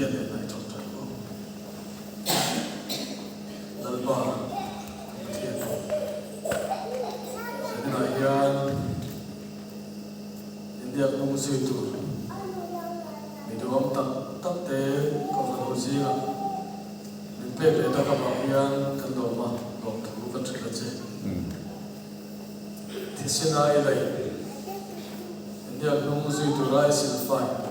Pathian hnenah i tawngtai ang u. Lalpa kan Pathian zaninah hian India hnung zui tur mi duhawm tak tak te Kohhran ho zingah min pek leh tak avang hian kan lawm a, lawmthu kan hrilh a che. Thisena i lei, India hnung zui tura i silfai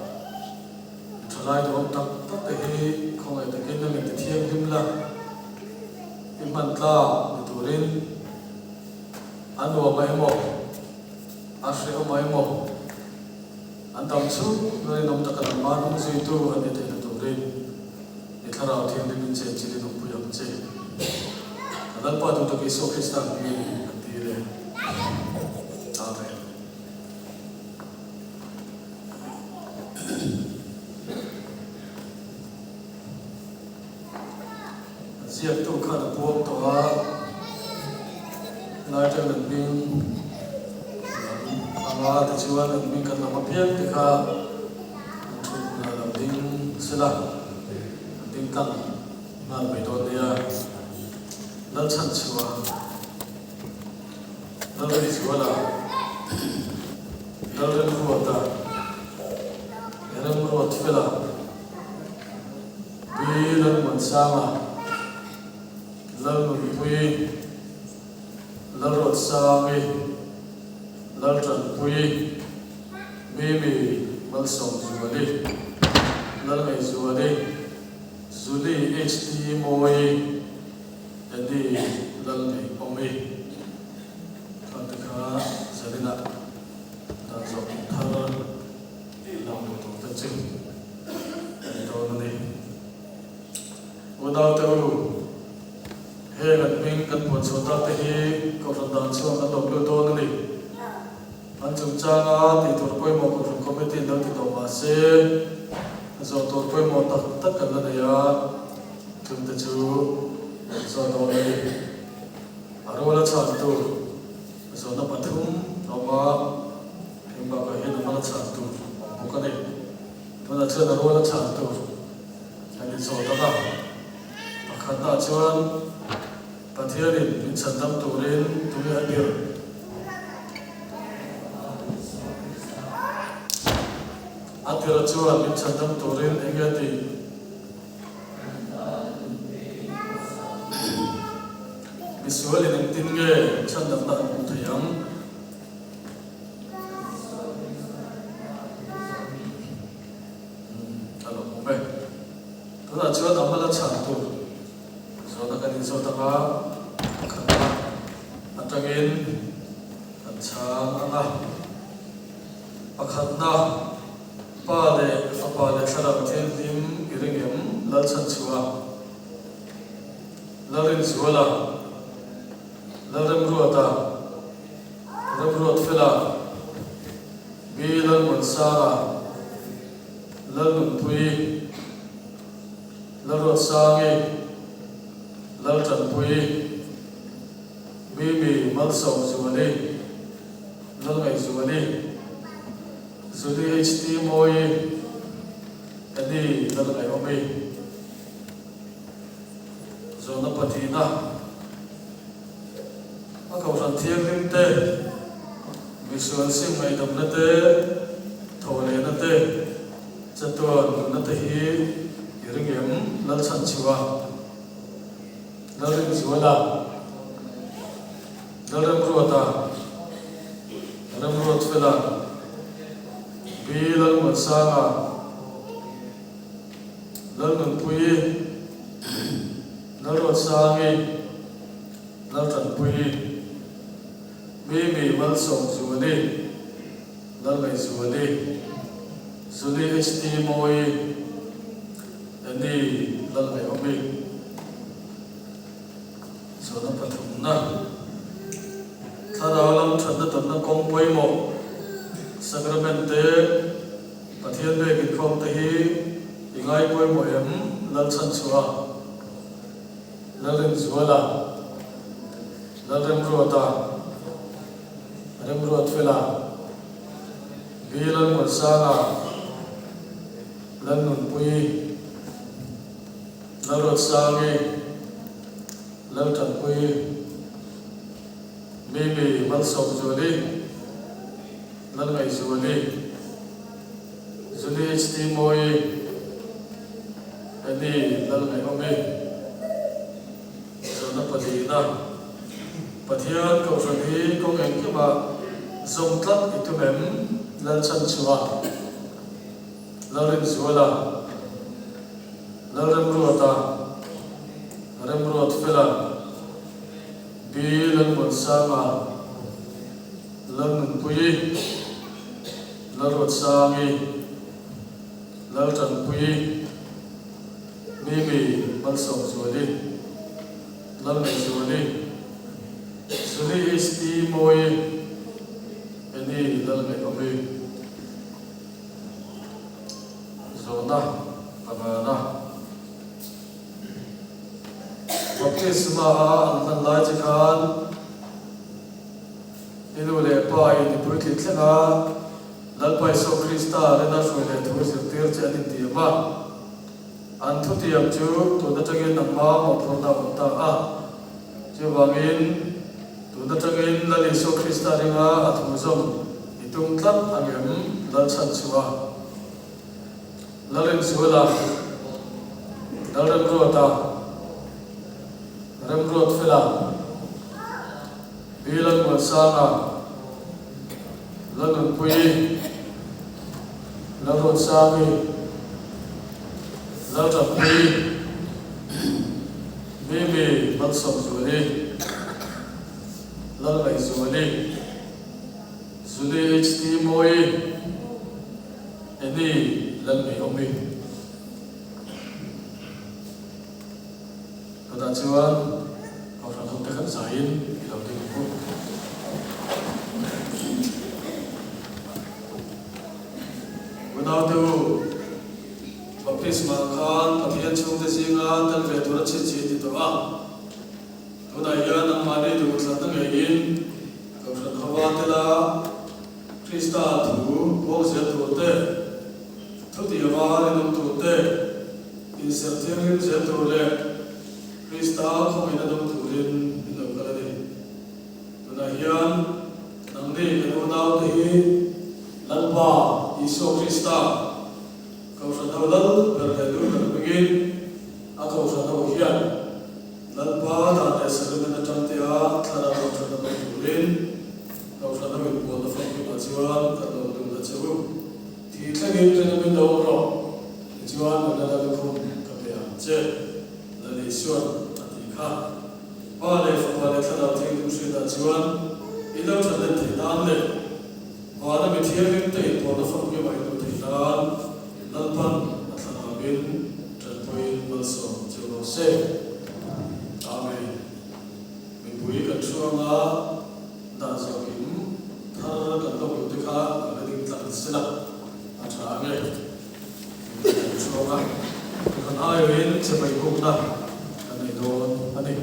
thalai duhawm tak tak te hi khawngaih takin a min ti thianghlim la, i hman tlak ni turin a nuam a emaw, a hrehawm a emaw, an dam chhung rinawm taka nangmah hnung zuitu an ni theihna turin I Thlarau Thianghlim in chen chilin awmpui ang che. Ka Lalpa duhtak Isua Krista hmingin kan dil e. Amen. A ziaktu khan a puang tawh a, helai atangin an hming lam anga tichuan an hming kan lam apiang te kha an thutna lo ding sela an ding tlang nghal mai dawn nia. Lalchhanchhuah, Lalrinzuala, Lalremruata, Remruatfela, Pi Lalmuansanga, Lalnunpuii, Lalruatsangi, Laltanpuii, Mimi Malsawmzuali, Lalngaihzuali, Julie HT Mawii, Eddie Lalngaihawmi kha te kha Zarina dan zawh thar lang duh tur te chu a ni dawn a ni. Unaute u, heng an hming kan puan chhuah tak te hi Kohhran dan chhuak an lo lut dawn a ni. An chungchanga tih tur pawimawh Kohhran Committee in lo ti tawh mah se, zawh tur pawimawh tak tak kan la nei a, chungte chu kan zawh dawn a ni. A ruala chhan tur zawhna pathum a awm a, heng bakah hian a mala chhan tur a awm bawk a ni. Tunah chuan a ruala chhan tur kan inzawh tak a, pakhatnaah chuan Pathianin min chhandam turin tunge a tirh? A tirh chuan min chhandam turin enge a tih? Misualin engtin nge chhandamna an hmuh theih ang? A lo awm e. Tunah chuan a hmala chhan tur zawhna kan inzawt ang a, pakhatna atangin kan chhang ang a. Pakhatna, Pa leh Fapa leh Thlarau Thianghlim i ring em? Lalchhanchhuah, Lalrinzuala, Lalremruata, Remruatfela, B. Lalmuansanga, Lalnunpuii, Lalruatsangi, Laltanpuii, Mimi Malsawmzuali, Lalngaihzuali, Julie HT Mawii, Eddie Lalngaihawmi, Zawhna pathihna, A Kohhran Thianghlim te, Misual sim ngaihdamna te, Thawhlehna te, Chatuan nunna te hi i ring em? Lalchhanchhuah, Lalrinzuala, Lalremruata, Remruatfela, B. Lalmuansanga, Lalnunpuii, Lalruatsangi, Laltanpuii, Mimi Malsawmzuali, Lalngaihzuali, Julie HT Mawii, Annie Lalngaihawmi. Zawhna pathumna, Thlarau lam thatna tawnna kawng pawimawh, Sacrament te, Pathian bek inkhawm te hi i ngai pawimawh em? Lalchhanchhuah, Lalrinzuala, Lalremruata, Remruatfela, B. Lalmuansanga, Lalnunpuii. Lalruatsangi, Laltanpuii, Mimi Malsawmzuali, Lalngaihzuali, Julie HT Mawii, Annie Lalngaihawmi, Zawhna palina, Pathian Kohhran hi kawng engkimah zawm tlat i tum em? Lalchanchhuah, Lalrinzuala, Lalremruata, Remruatfela, B. Lalmuansanga, Lalnunpuii, Lalruatsangi, Laltanpuii, Mimi Malsawmzuali, Lalngaihzuali, Zuli HT Mawii, Annie Lalngaihawmi, Zawhna pangana, Baptisma a an hman lai che khan i nu leh pa in i puitling thleng a, Lalpa Isua Krista rina hruai leh thu zirtir che an intiam a. An thutiam chu tun atangin nangma mawhphurhna a awm ta a. Chuvangin, tun atangin Lal Isua Krista ringa a thu zawm i tum tlat angem Lalchhanchhuah, Lalrinzuala, Lalremruata, Remruatfela, Pi Lalmuansanga, Lalnunpuii, Lalruatsangi, Laltanpuii, Mimi Malsawmzuali, Lalngaihzuali, Zuli HT Mawii, Annie Lalngaihawmi. Chutah chuan Kohhran hote khan zaiin i lo ding ang u. Unaute u, baptisma khan Pathian chhungte zinga tel ve tura chhinchhin ti tawh a. Tunah hian nangmahni duhthlanna ngeiin Kohhran hova tela Krista thu puang zel tur te, thutianga rinawm tur te, inserh thianghlim zel tur leh Krista khawngin a dawng turin min lo kal a ni. Tunah hian nangni kan unaute hi Lalpa Isua Krista Kohhran ho lal ber leh lu ber hmingin a Kohhran ho hian Lalpa dan leh Sacrament atangtea thlarau rawhthana dawng turin Kohhran ho inbualna famkimah chuan kan lo dun a che u. Thih thlengin rinawmin lo awm rawh, tichuan nunna la lukhum ka pe ang che, Lal Isua'n a ti kha. Pa leh Fapa leh Thlarau Thianghlim hriatah chuan i lo that let theih nan leh vana mi thianghlimte inpawhna famkimah i luh theih nan Lalpan a thlarauin tanpuiin malsawm che rawh se. Amen. Mipui kan hruanga dan zawhkim thar kan lawk duh te kha kan la ding tlang se la, a tha ang e. Mipui kan hruanga kan aiawhin chemei bukna kan nei dawn a ni.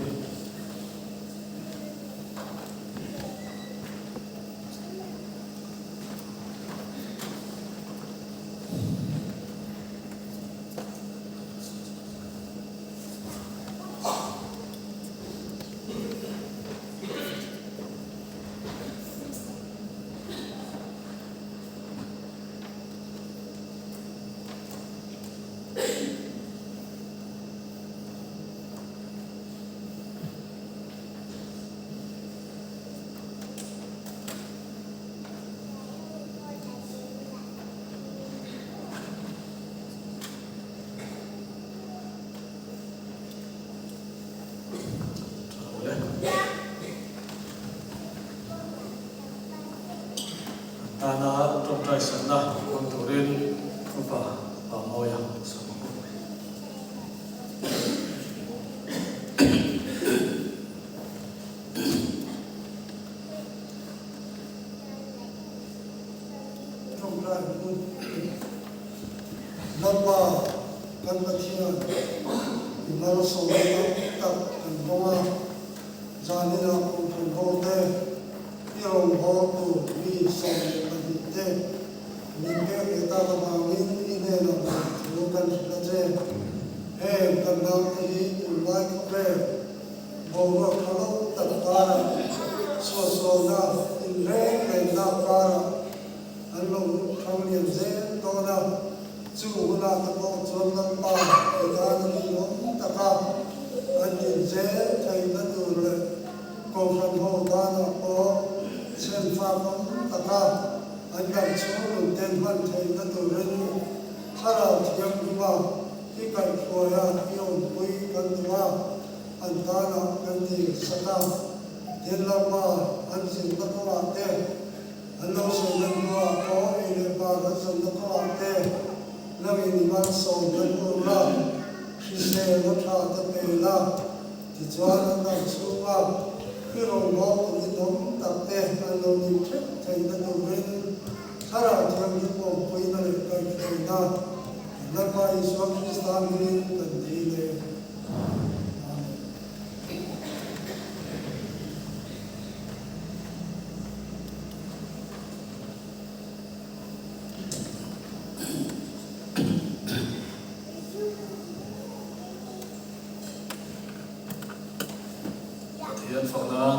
Tana tawngtai sanna hmang turin Upa Pamawia sawm ang u. Tawngtai hun Lalpa kan Pathian i malsawmna tam tak kan dawng a, zaninah Kohhran ho te, i rawngbâwl tur mi 12 te min pek leh tak avangin i hnenah lawmthu kan hrilh a che. Heng kan naute. karah, suahsualna inreng rengna karah an lo thanglian zel dawn a. Chu hunah te pawh chuan Lalpa i tan a rinawm taka an din zel theihna tur leh Kohhran ho tanah pawh chhenfak awm taka an dam chhung nun ten hman theihna turin Thlarau Thianghlima i kaihhruaia i awmpui kan duh a, an tanah kan dil sak a. Tin, Lalpa an zirna kawngah te, an lo sawina hnuah pawh ei leh bar an zawnna kawngah te langin i malsawmna hmuh la, hriselna tha te pe la, tichuan an dam chhunga i rawngbâwl turin awm tak te an lo nih theuh theihna turin Thlarau Thianghlim awmpuina leh kaihhruaina Lalpa Isua Krista hmingin kan dil e. Amen. Pathian fak nan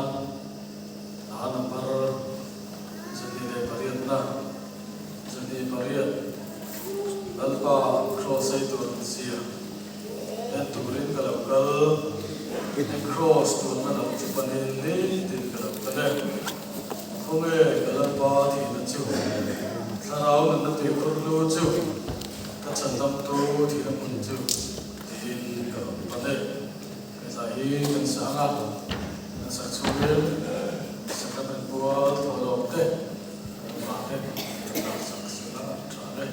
hla number 28 na 28 Lalpa Kraws ei tur an zia en turin ka lo kal i Kraws tunna lam chu panin nitin ka lo kal e. Khawnge ka Lalpa thihna chu Thlarau nunna tuikhur hlu chu ka chhandamtu thihna hmun chu tiin ka rawn pan e. Hei zai hi kan sang a, kan sak chhungin Sacrament pual thawhlawm te kan vah te kan lak sak sela a tha e.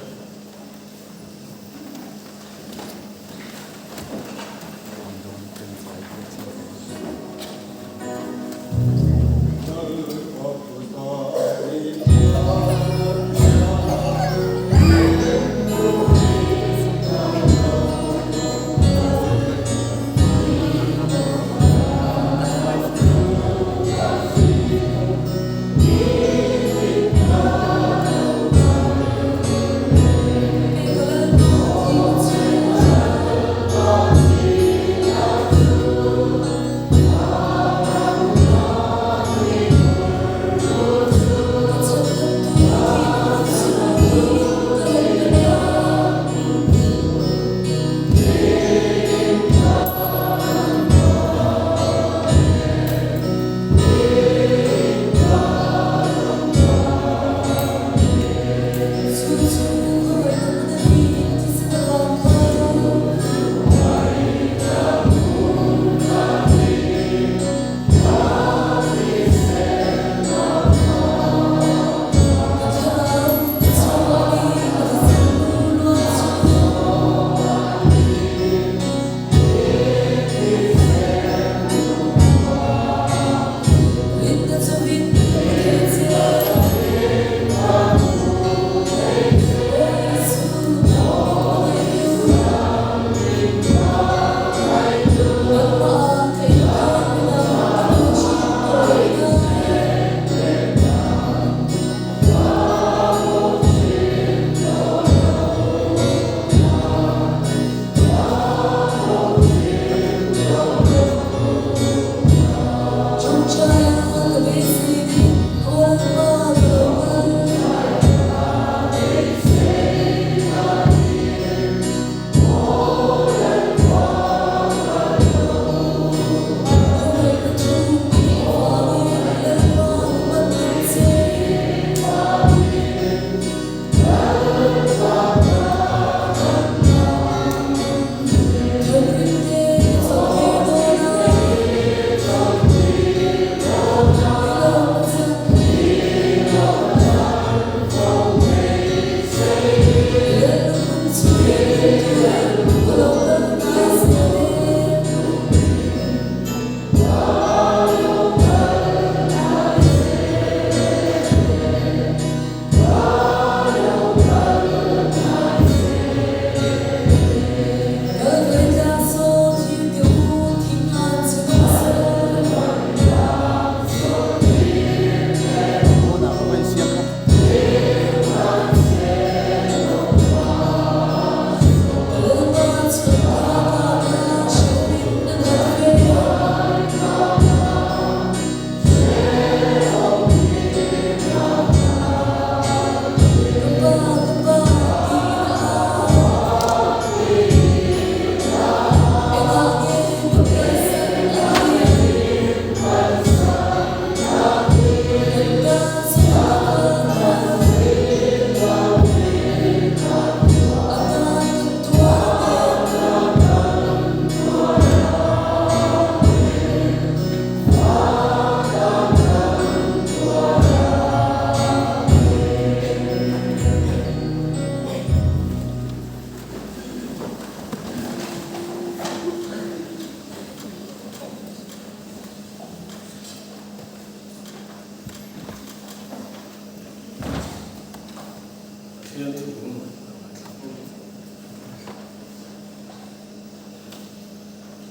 Pathian thu lo ngaithla u.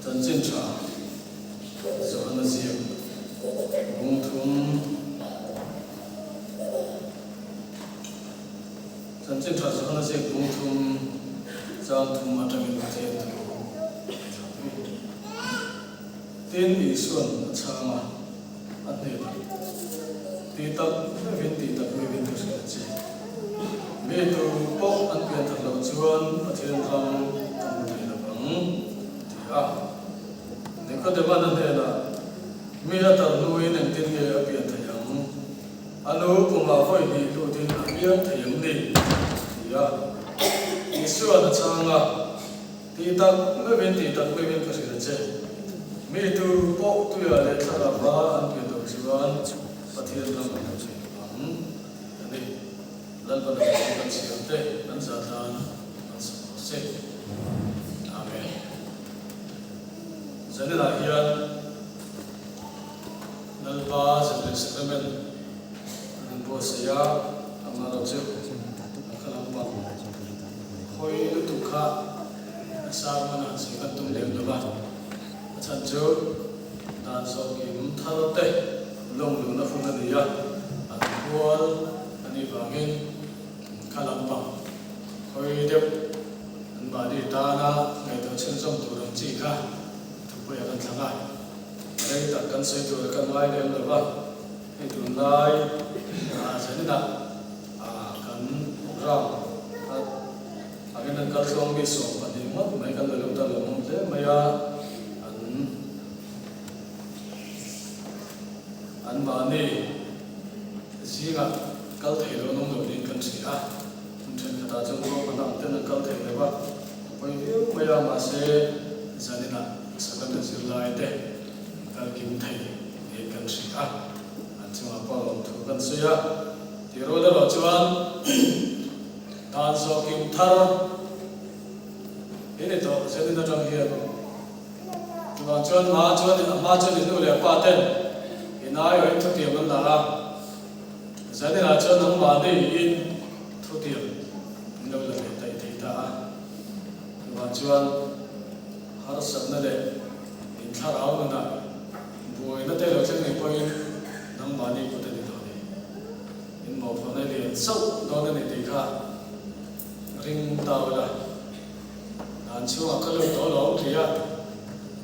Chanchin tha Johana ziak bung thum. Chanchin tha Johana ziak bung thum chang thum atangin Pathian thu ngaithla u. Tin, Isua'n a chhang a, a hnenah, Ti tak meuhin, ti tak meuhin ka hrilh a che. Mi tu pawh an pian that loh chuan Pathian ram a hmu thei lo ang, a ti a. Nikodema'n a hnenah, Mi a tar hnuin engtin nge a pian theih ang? A nu pumah vawi hnih lutin a piang thei em ni? A ti a. Isua'n a chhang a. Tih tak meuhin, tih tak meuhin ka hrilh a che. Mi tu pawh tuia leh thlarava an pian loh chuan Pathian ram an lo chhui lo ang, a ti a ni. Lalpan a hmu kan chhiar te kan zah tan an sawi rawh se. Amen. Zaninah hian Lalpa Zanriah Sacrament an buatsaih a, amaherawhchu a kal ang bang. Hawi lutuk kha a sermon ah sawi kan tum lem lo va, a chhan chu dan zawhkim thar te lawng luhna hun a ni a, an hual a nih vangin kha lampang hawi deuh an mahni tana ngaihtuah chhunzawm tur ang chi kha thupuiah kan thlang a, rei tak kan sawi tur kan ngai lem lo va, hei tunlai zaninah Kan ram a angin an kal tluang mi 12 ngawt mai kan la lut a lo awm hle mai a, an an mahni zingah kal thei lo an awm lo niin kan hria a, hmun thenkhatah chuan ruahmanna ang ten an kal thei lo a, a pawi viau mai a, mahse zaninah Sabbath zirlai te an kal kim thei niin kan hria a, an chungah pawh lawmthu kan sawi a. Ti rual erawh chuan dan zawhkim thar hi ni tawh Zenin atang hian chuvang chuan hma chuan a hma chuan i nu leh pa ten i naiawhin thutiam an la a, Zeninah chuan nangmahni in thutiam an lo la ve taih thei ta a, chuvang chuan harsatna leh inthlarau nunah Buaina te lo thleng ngei pawhin nangmahni kut a ni tawh a ni. In mawhphurhna i lian chauh dawn a ni tih kha ring ta ula. Dan chhungah ka lut tawh lo ti a,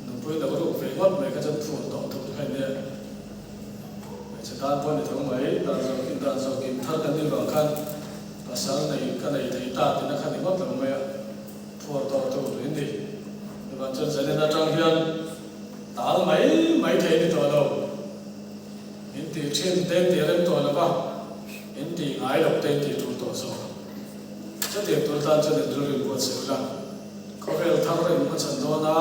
nupui lo ruk ve ngawt mai kha chuan phur tawh tur kha in nia. Hmeichhe tan pawh a ni tho mai, dan zawk in dan zawk in thar kan nih vang khan pasal nei ka nei thei ta tihna kha ni ngawt lo mai a, phur tawh tur in ni. Chuvang chuan zanin atang hian Tal mai mai thei ni tawh lo. In tih thin te in tih rem tawh lo va, in tih ngai loh te in tih tul tawh zawk. Chutiang tur tan chuan in rilru in buatsaih ula, khawvel thar in hmachhan dawn a,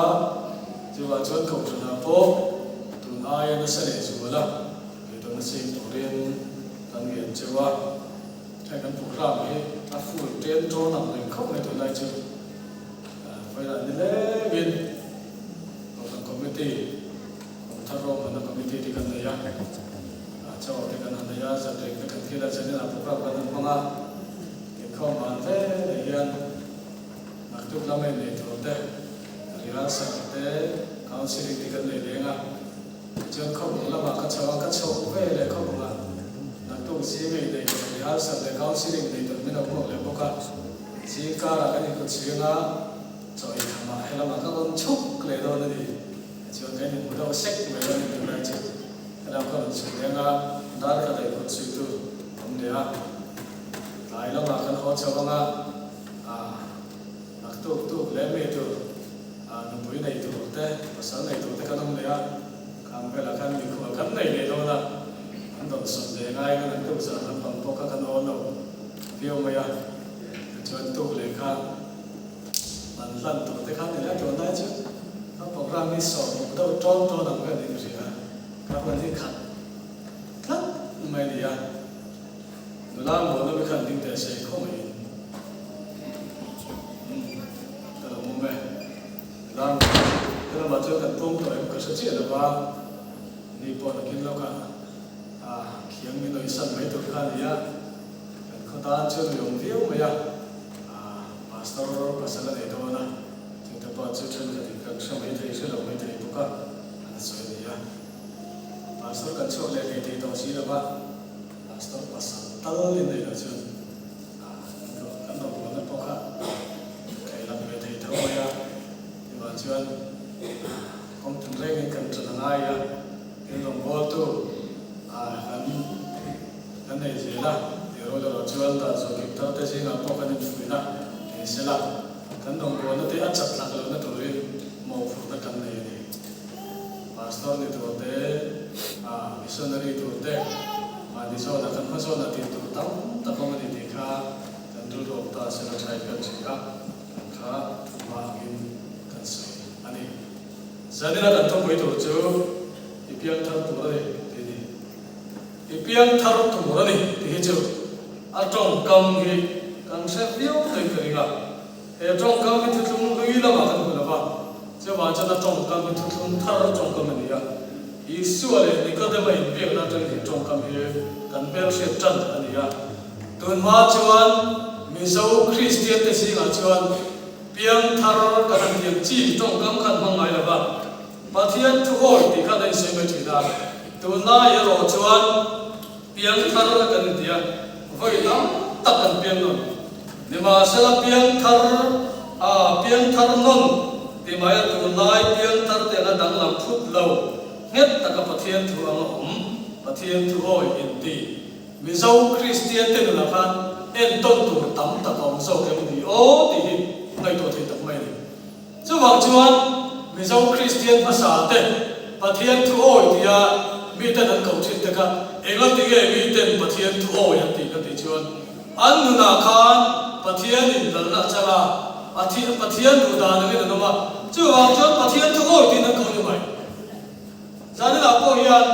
chuvah chuan kohhranah pawh tun aia nasa leh zual a, beidawn nasa in turin kan ngen cheu a. Hei kan programme hi a full ten tawn ang reng khawp mai tunlai chu. Vawilah ni lengin Kohhran Committee, Kumthar Ruahmanna Committee te kan nei a, chaw te kan han nei a, zanreng te kan kil a, zaninah program kan han hmang a, inkhawm van ve leh hian naktuk lama innei tur te, rehearsal te, counselling te kan nei leng a, tichuan khawbung lamah ka chho a, ka chhoh ve leh khawbungah naktuk zinga innei tur rehearsal leh counselling nei tur min lo hmuak leh bawk a. Zing karah kan inkut chhing a, chaw ei khamah he lamah ka rawn chhuk leh dawn a ni. Chuan kan inhmu deuh sek mai dawn a ni tunlai chu. Helam ka rawn chhuk leng a, dar khat a inkut chhui tur awm leh a. Tlai lamah kan haw chho ang a, ah naktuk tuk leh mi tur, ah nupui nei tur te, pasal nei tur te kan awm leh a, khang velah khan mikhual kan nei leh dawn a, an rawn sawt leh ngai ka naktuk zan lampang pawh kha kan awl lo. Viau mai a, tichuan tuk leh kha an hlan tur te kha ni leh tun lai chu a program hi sawm deuh tawn tawn ang vel in hria ka hun hi khat tlat mai ni a, nula muanawm hi khan ding teh se khaw mai in umm ka lo mum e, nula muanawm te lamah chuan kan pawm tawh em ka hre chiah lo va, ni pawh nakin lawkah ah khiang min awihsan mai tur kha a ni a. Kan khaw tan chuan mi awm viau mai a, Pastor pasal a nei dawn a, chute pawh chu thenkhatin kan hre mai thei hre lo mai thei bawk a, an sawi a ni a. Pastor kan chhuak leh thei thei tawh si lo va, Pastor pasal tal in nei loh chuan kan rawngbawlna pawh kha thei lang ve thei tho mai a, chuvang chuan kawng tun rengin kan ṭan a ngai a, tin rawngbawltu kan kan nei zel a, tih rual erawh chuan dan zawh kim thar te zingah pawh kan infuihna ni sela, kan rawngbawlna te a chat tlak lohna turin mawhphurhna kan nei a ni. Pastor ni tur te, missionary tur te, mahni zawnah kan hma zawnah tih tur tam tak awm a ni tih kha kan rilru awm ta sela tha in kan hria a, kan kha thuma angin kan sawi a ni. Zanina kan thupui tur chu i piang thar tur a ni tih a ni. I piang thar tur a ni tih hi chu a tawngkam hi kan hre viau daih ka ring a. He tawngkam hi thuthlung hlui lamah kan hmu lo va, chuvang chuan a tawngkam hi thuthlung thar tawngkam a ni a. Isua leh Nikodema inbiakna atangin he tawngkam hi kan hmelhriat tan a ni a. Tunhma chuan Mizo Kristiante zingah chuan piang thar kan han tiang chi tawngkam khan hmang ngai lo va, Pathian thuhawi tih khan a insawi mai thin a, tunlai erawh chuan piang thar kan inti a, vawi tam tak kan piang nawn. Nimahsela piang thar a piang thar nawn ti mai a tunlai piang thar te anga danglam thut lo nghet taka Pathian thu anga awm, Pathian thuhawi inti Mizo Kristian te nunah khan entawn tur tam tak a awm zawk em ni aw tih hi ngaihtuah thei tak mai a ni. Chuvang chuan Mizo Kristian hmasa te Pathian thu awi tia miten an koh thin te kha engati nge miten Pathian thu awi an tih ka tih chuan an nunah khan Pathian in lalna a chang a, Pathian duh dan angin an awm a, chuvang chuan Pathian thu awi tiin an koh ni mai. Zaninah pawh hian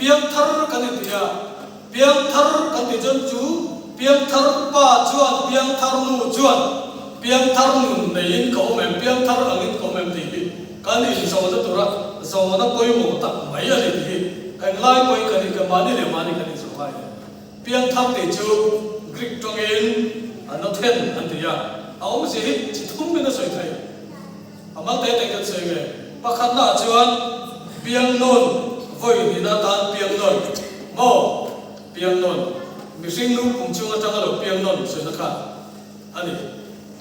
Piangthar kan inti a, piangthar kan tih chuan chu piangthar pa chuan piangthar nu chuan piangthar nun neiin ka awm em, piangthar angin ka awm em tih hi kan inzawhna tura zawhna pawimawh tak mai a ni tih hi englai pawhin kan in mahni leh mahni kan inzawh ngai a ni. Piangthar tih chu Greek tawngin anothen an ti a, a awmzia hi chi thum in a sawi thei. A mal te te kan sawi nge? Pakhatna ah chuan piang nawn vawi hnihna atan piang nawn maw? Piang nawn mihring nu pum chung atanga lo piang nawn sawina kha a ni.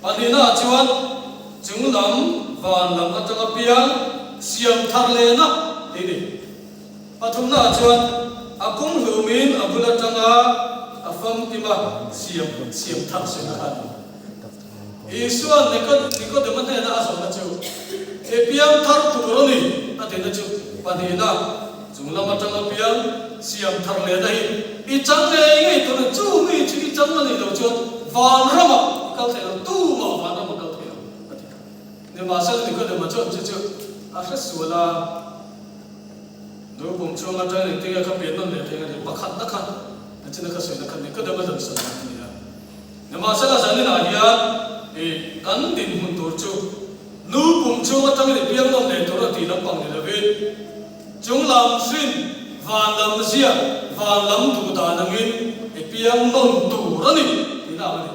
Pahnihna ah chuan chung lam van lam atanga piang siam thar lehna tih a ni. Pathumna ah chuan a pum hlumin a bul atanga a famkima siam siam thar sawina kha a ni. Isua'n Nikodema hnena a zawhna chu, I piang thar tur a ni, a tihna chu pahnihna, chung lam atanga piang siam thar lehna hi i chang ngei ngei tur a ni. Chu mi chu i chang a nih loh chuan vanramah i kal thei lo, tumah vanramah kal thei lo, a ti. Nimahsela Nikodema chuan chu chu a hre sual a, Nu pum chhung atang engtin nge ka pian nawn leh thei a ni? Pakhatna kha, nachina ka sawina kha Nikodema dan sawi dan a ni a. Nimahsela zaninah hian i kan dinhmun tur chu nu pum chhung atangin i piang nawn leh tur a tih lampang ni lovin, chung lam hrin, van lam zia, van lam duh dan angin i piang nawn tur a ni tihna ang a ni.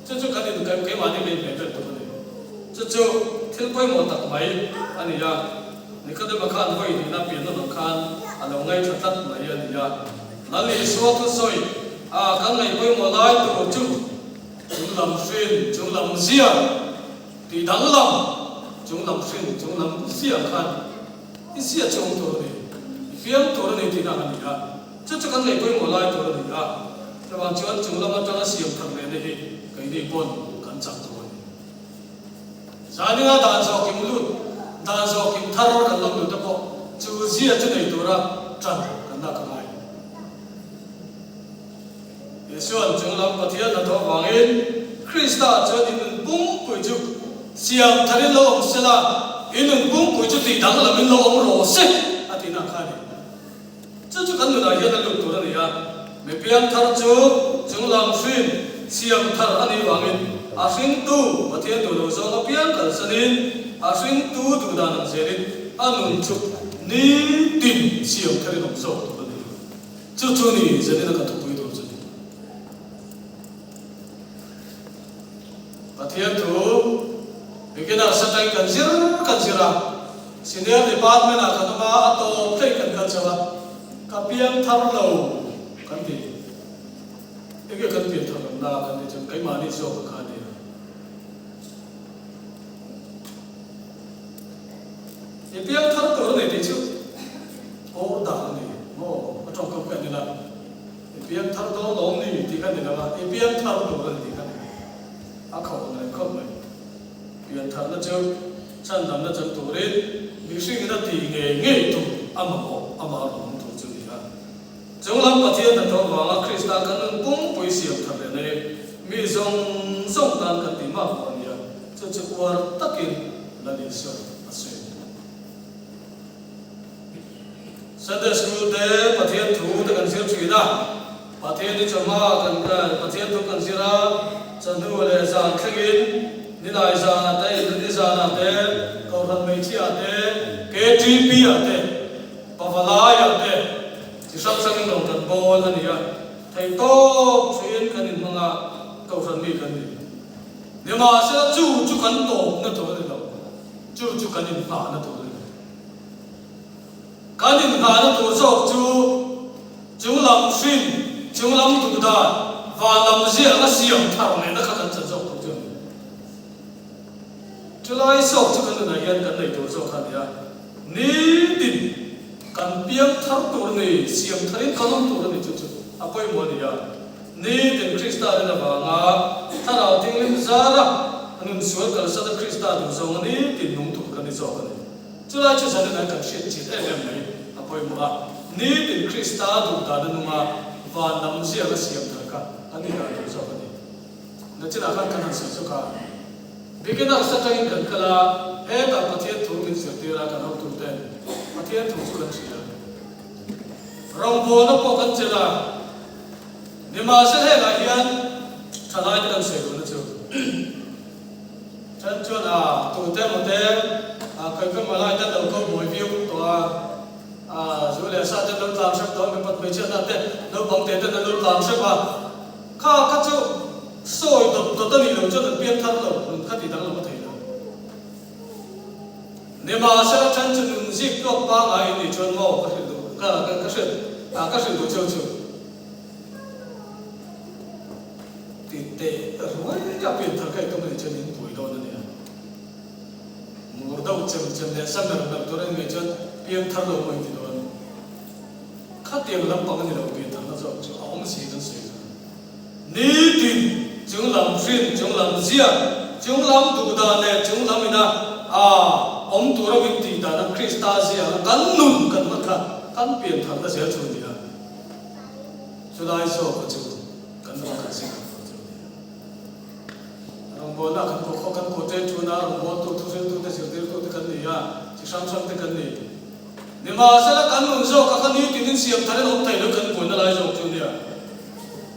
Chu chu kan in keimahni kan inhmeh vel tur a ni. Chu chu thil pawimawh tak mai a ni a, Nikodema khan vawi hnihna pian nawn ang khan a lo ngaithla tlat mai a ni a. Lal Isua thusawi a kan ngaih pawimawh lai tur chu chung lam hrin, chung lam zia tih danglam, chung lam hrin, chung lam zia khan i zia chu awm tur a ni, i piang tur a ni tihna ang a ni a. Chu chu kan ngaih pawimawh lai tur a ni a, chuvang chuan chung lam atanga siam thar lehna hi keini pawn kan chak tur a ni. Zaninga dan zawh kim lut, dan zawh kim thar kan lawm duh te pawh chu zia chu nei tura tan kan lak a ngai. Isua'n chung lam Pathian hnathawh vangin Krista chuan in nun pumpuii chu siam tharin lo awm sela, in nun pumpuii chu tih danglamin lo awm rawh se a tihna kha a ni. Chu chu kan nunah hian a lut tur a ni a, mi piang thar chu chung lam hrin siam thar a nih vangin a hringtu Pathian duh lo zawng apiang kalsanin a hringtu duh dan ang zelin a nun chu nitin siam tharin awm zawk tur a ni. Chu chu ni zanin a kan thupui tur chu ni. Pathian thu beginner satang kan zir kan zir a, senior department ah kan awm a, a tawp thleng kan kal chho a, ka piang thar lo kan ti. Enge kan pian thar lohna kan tih chuan keimahni zawk kha a ni a. I piang thar tur a ni tih chu order a ni maw? A tawngkam ka en ila. I piang thar dawn lawm ni tih kha ni lo a, i piang thar tur a ni tih kha ni. A khauh ang reng khawp mai. Pian tharna chu chhandamna chan turin mihringin a tih ngei ngei tur a mamawh amah a rawn awm tur chu ni a. Chunglam Pathian hnathawh vanga Krista kan nun pump pui siam thar leh nei mi zawng zawng tan kan tih mak pawh a ni a, chu chu uar takin Lal Isua a sawi. Sunday School te Pathian thu te kan zir thin a, Pathian hi chawhma kan Pathian thu kan zir a, chawhnu leh zan thlengin Nilai zanah te, Inrinni zanah te, Kohhran Hmeichhia ah te, KTP ah te, Pavalai ah te chi hrang hrangin rawn kan bawl a ni a, theihtawp thuin kan inhmang a, Kohhran mi kan ni. Nimahsela chu chu kan tawpna tur a ni lo, chu chu kan inhmahna tur a ni. Kan inngahna tur zawk chu chunglam hrin, chunglam duhdan, vanlam ziak a siam thar lehna kha kan chan zawk tur chu a ni. Chulai zawk chu kan nunah hian kan nei tur zawk kha a ni a, nitin kan piang thar tur ni, siam tharin kan awm tur a ni chu chu a pawimawh a ni a. Nitin Krista rin avanga Thlarau Thianghlim zara nun sual kalsata Krista duhzawng a nitin nung tur kan ni zawk a ni. Chulai chu zanin an kan hriat chin em em mai a pawimawh a, nitin Krista duh dan a nung a, van lam ziak a siam thar kha a ni dan tur zawk a ni. Nachinah khan kan han sawi chawk a, beginners atangin kan kal a, hetah Pathian thu min zirtir a kan hotuten Pathian thu chu kan hria. Rawngbawlna pawh kan chelh a, nimahsela hengah hian thalaite kan sawi duhna chu. Then chuan a tute emaw te a khawi khawi lai te an lo ko buai viau tawh a, a zu leh sa te an lo tlan hrep tawh a, mipat hmeichhiatna te naupang te ten an lo tlan hrep a, kha kha chu sawi dawt dawt a nih loh chuan an piang thar lo, nun kha tih danglam a thei lo. Nimahsela then chu nun zik tluak pangngai in nih chuan maw ka hrilh duh ka ka hrilh ka hrilh duh cheu chu. Ti teh ruai a pian thar ka itum a nih chuan in pui dawn a nia. Mur deuh chem chem leh sa mer mer tur a ni ngei chuan pian thar lo pawh in ti dawn. Khatiang lampang a ni lo pian tharna zawk chu a awm si kan sawi chuan. Nitin chung lam hrin, chung lam ziak, chung lam duh dan leh chung lam ina a awm tura min tih dan a Krista ziak a kan nun kan hman kha kan pian tharna zel chu a ni a. Chulai zawk a chu kan ram kan zing ang tur chu a ni a. Rawngbawlna kan kawh khaw kan kawh ṭen ṭun a, rawngbawltu, thuhriltute, zirtirtute kan ni a, chi hrang hrangte kan ni. Nimahsela kan nun zawk a kha nitin in siam tharin awm thei lo kan buaina lai zawk chu a ni a.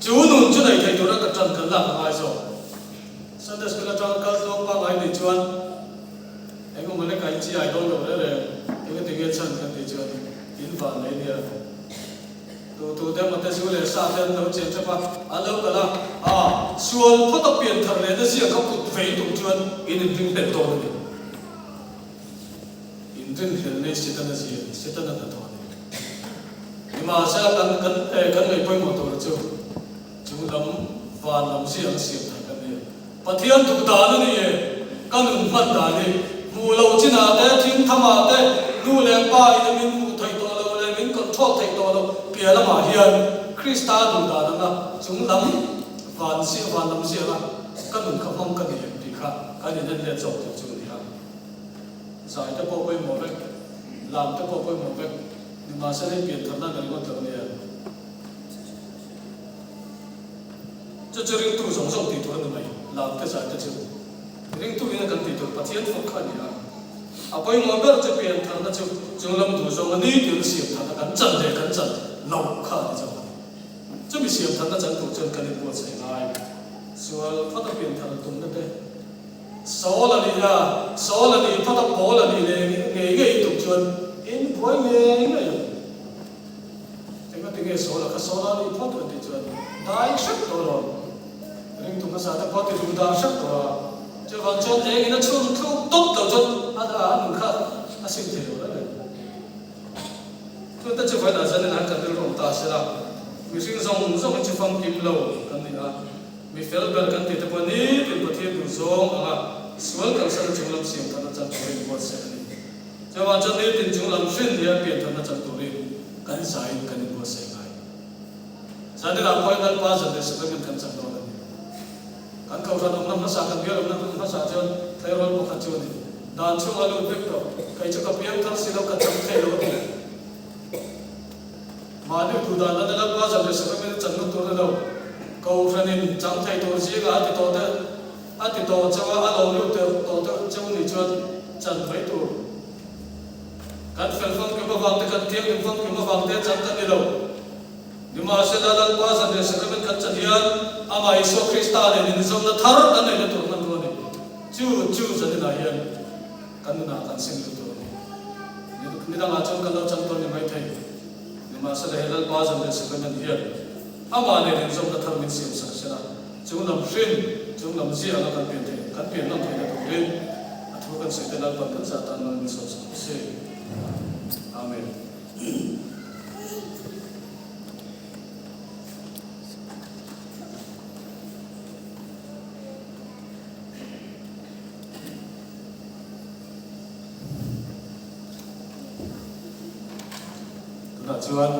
Chu nun chu nei thei tura ka ṭan kan lak a ngai zawk. Sunday School aṭang kal tluang pangngai nih chuan eng emaw lek a in chiai dawn lo reng reng, engati nge chhan kan tih chuan in van mai nia. Tu tu te emaw te zu leh sa te an lo chen tep a, an lo kal a, a sual phawt a pian thar leh na zia kha put vei tum chuan in inring hlel dawn a ni. Inring hlel nei Setana zia a ni, Setana hnathawh a ni. Nimahsela kan kan eh kan ngaih pawimawh tur chu chung lam van lam zia an siam thar kan ni a. Pathian duh dan a ni e, ka nun hman dan hi hmuh loh chinah te, thingthamah te, nu leh pa ina min hmuh theih tawh loh leh min control theih tawh loh piah lamah hian Krista duh dan anga chung lam van ziah van lam ziah a ka nun kha hmang ka ni em tih kha kan inen let zawk tur chu a ni a. Zai te pawh pawimawh vek, lam te pawh pawimawh vek, nimahsela hei piantharna a ni ringawt lo a nia. Chu chu ringtu zawng zawng tih tur a ni mai, lam te zai te chu ringtu in a kan tih tur Pathian fawk kha a ni a. A pawimawh ber chu pian tharna chu chunglam duh zawng a ni tiin siam tharna kan chan leh kan chan lo kha a ni zawk a ni. Chumi siam tharna chan tur chuan kan inbuatsaih ngai sual phawt a pian thar tumna te Saul a nih a, Saul a nih phawt a Paul a nih leh ngei ngei tum chuan in buai ngei ngei ang. Engati nge Saul a kha Saul a nih phawt an tih chuan dai hrep tawh lo. Ringtu hmasa te pawh ti duh dan hrep tawh a. Chuvang chuan engin a chhun thluk tawp lo chuan a a nun kha a sim thei lo reng reng. Chute chu vawiinah zanin han kan rilru awm ta se la, mihring zawng zawng hi chu famkim lo kan ni a, mi fel ber kan tih te pawh nitin Pathian duh zawng anga sual kalsan a chunglam siam thatna chan turin buatsaih a ni. Chuvang chuan nitin chunglam hrin hian pian thatna chan turin kan zaiin kan inbuatsaih ngai. Zaninah pawhin Lalpa zan leh Sacrament kan chan dawn a ni. Kan kohhran awmna hmasa, kan bial awmna hmasa chuan tleirawl pakhat chu a ni. Dan chhunga lut vek tawh, kei chu ka piang thar si lo, ka chang thei lo a ti. Mahni duh dan lana Lalpa zan leh Sacrament chan ngawt tur a ni lo. Kohhranin chang thei tur zingah a ti tawh te, a ti tawh chauh a, a lo lut tawh chauh nih chuan chan mai tur. Kan fel famkim avang te, kan thianghlim famkim avang te chang kan ni lo. Nimahsela, Lalpa zan leh sacrament kan chan hian Amah Isua Krista nen inzawmna thar kan neihna tur hmanrua a ni. Chu chu zaninah hian kan nunah kan sim duh tur a ni. Ni dangah chuan kan lo chan tawn ni mai thei. Nimahsela, he Lalpa zan leh sacrament hian Amah nen inzawmna thar min siam sak sela, Chung lam hrin, chung lam zia anga kan pian theih, kan pian ngam theihna turin a thu kan sawi te Lalpan kan zah tan mal min sawm sak ang se. Amen. Tunah chuan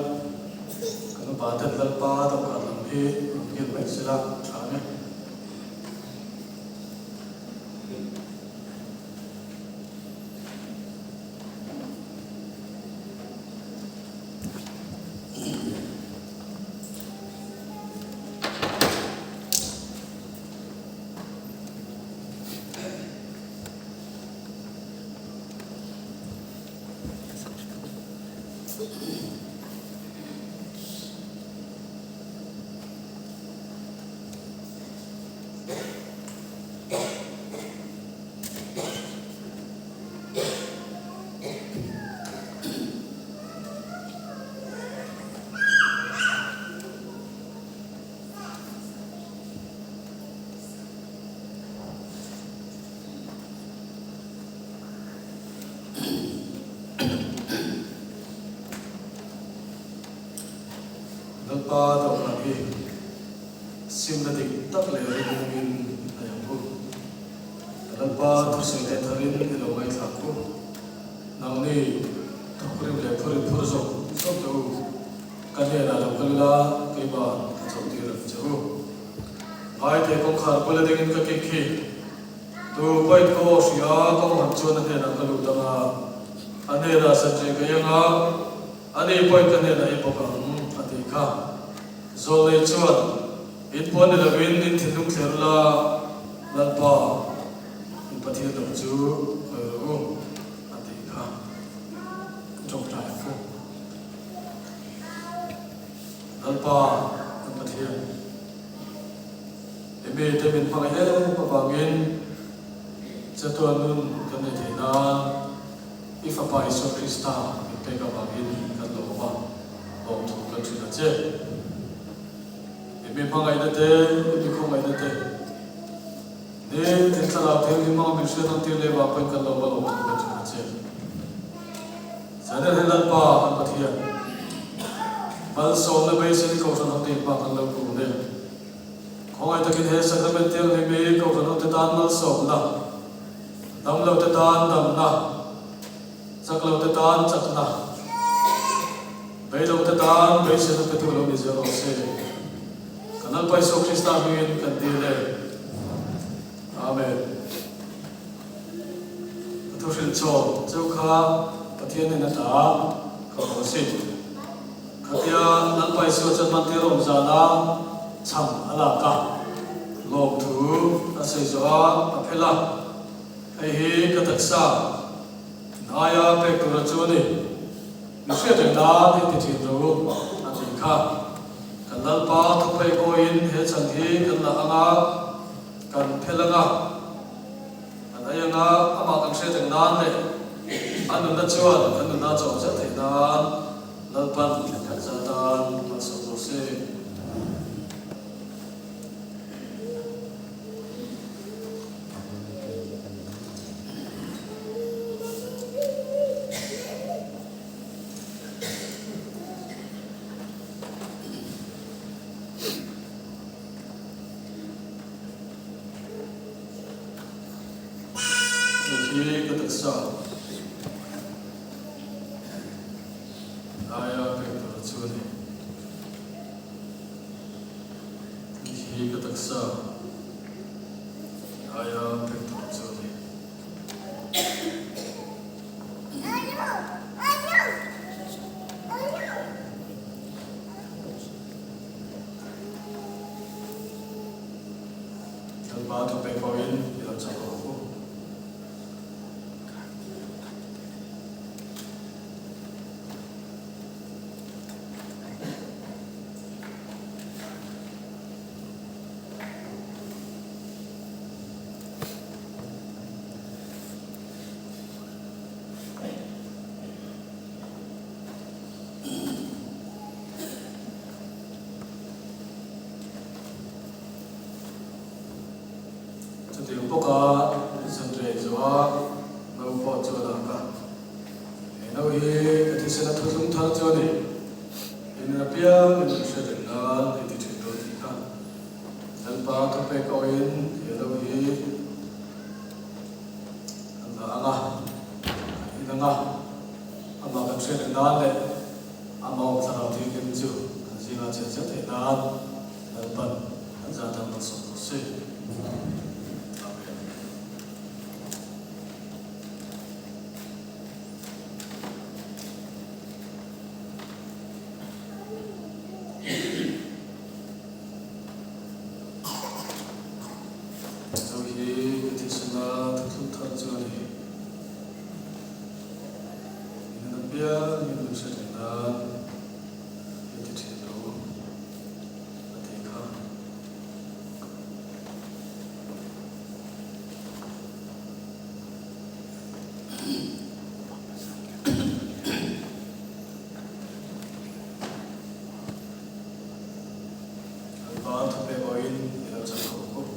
kan upa ten Lalpa dawhkan lam hi rawn kil mai sela tha ang e. Lalpa dawhkan hi simna dik tak leh rinawmin a yang u. Lalpa thusawi leh tharin i lo ngaithlak u. Nangni thawkrim leh phurin phur zawk zawk teh u. Ka hnenah lo kal ila keimah ka chawlhtir ang che u. Ngaithei kawngkhar bula dingin ka kik hi. Tu pawhin ka aw hria a, ka awm chuan a hnenah ka lut ang a, a hnenah sanṭe ka iang a, ani pawhin ka hnenah i bawk ang, a ti kha. Zawlnei chuan, In puan ni lovin in thinlung thler la, Lalpa, in Pathian lo chu hawi rawh u, a ti kha. Ṭawngṭai ang u. Lalpa, kan Pathian. I mite min hmangaih em avangin chatuan nun kan nei thei nan i Fapa Isua Krista min pek avangin kan lawm a, lawmthu kan hrilh a che. I mi hmangaihna te, i mi khawngaihna te, nitin thlarau thianghlim hmanga min hriat ang tir leh vang pawhin kan lawm a, lawmthu kan hrilh a che. Zanin hi Lalpa kan Pathian malsawmna beisei Kohhran hote hma kan lo kun e. Khawngaih takin he sacrament thianghlim hi Kohhran hote tan malsawmna, damlote tan damna, chaklote tan chakna, beilote tan beiseina petu lo ni zel rawh se. Kan Lalpa Isua Krista hmingin kan dil e. Amen. Ka thu hrilh chawm cheu kha Pathian in a ta ka haw si. Khatia Lalpa Isua chuan mantir awm zana chhang a lak a, lawmthu a sawi zawh a, a phel a, Hei hi ka taksa hnaia pek tura chu a ni. Mi hriat reng nan i ti thin ro a tih kha. Kan Lalpa thupek awiin he chhan hi kan la ang a, kan phel ang a. Kan ei anga amah kan hriat reng nan leh a nunna chuan kan nunna a chawm zel theih nan Lalpan kan za tan malsawm rawh se. hi ka taksa aia pek tur chu a ni. Hei hi ka taksa aia pek tur chu a ni. Lalpa thupek pawhin i lo chak rawh u. Chutiang bawka zanriah zawha no pawh chu a lak a, he no hi ka thisen a thuthlung thar chu a ni. In apiang in an hre reng nan i ti thin dawn tih kha Lalpa thupek awhin he no hi kan la ang a, kan in ang a, amah kan hre reng nan leh Amah awm thlarau thianghlim chu kan zingah chhiat zel theih nan Lalpan kan zah dang malsawm rawh se. Amen. Chu hi ka thisena thuthlung thar chu a ni. In apiangin min hre reng nan i ti thin lo a tih kha. Lalpa thupek awin i lo chan khawp khawp.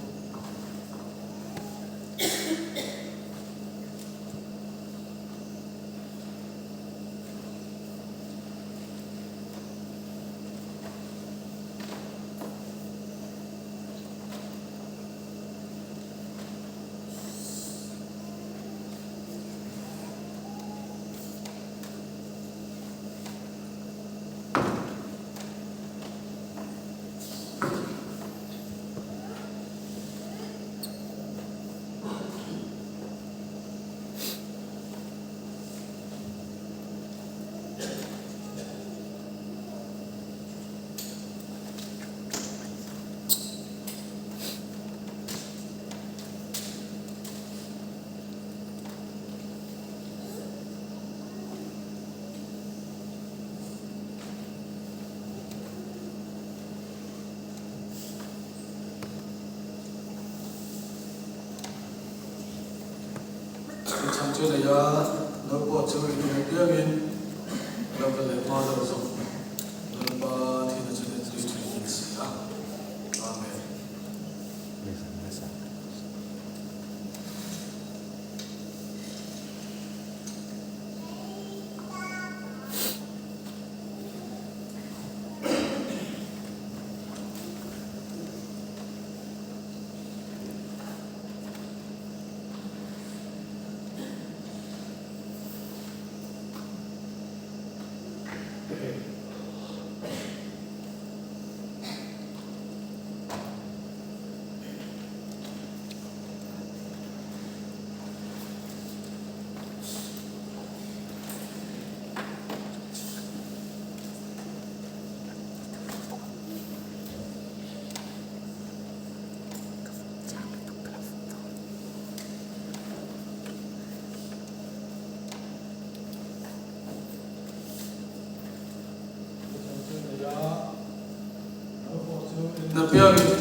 Chhan chu nei a, no pawh chu in hmu piangin a lo kal leh hma deuh zawk. Lalpa thihna chu en zui thin a ni si a. Amen. Na piangin.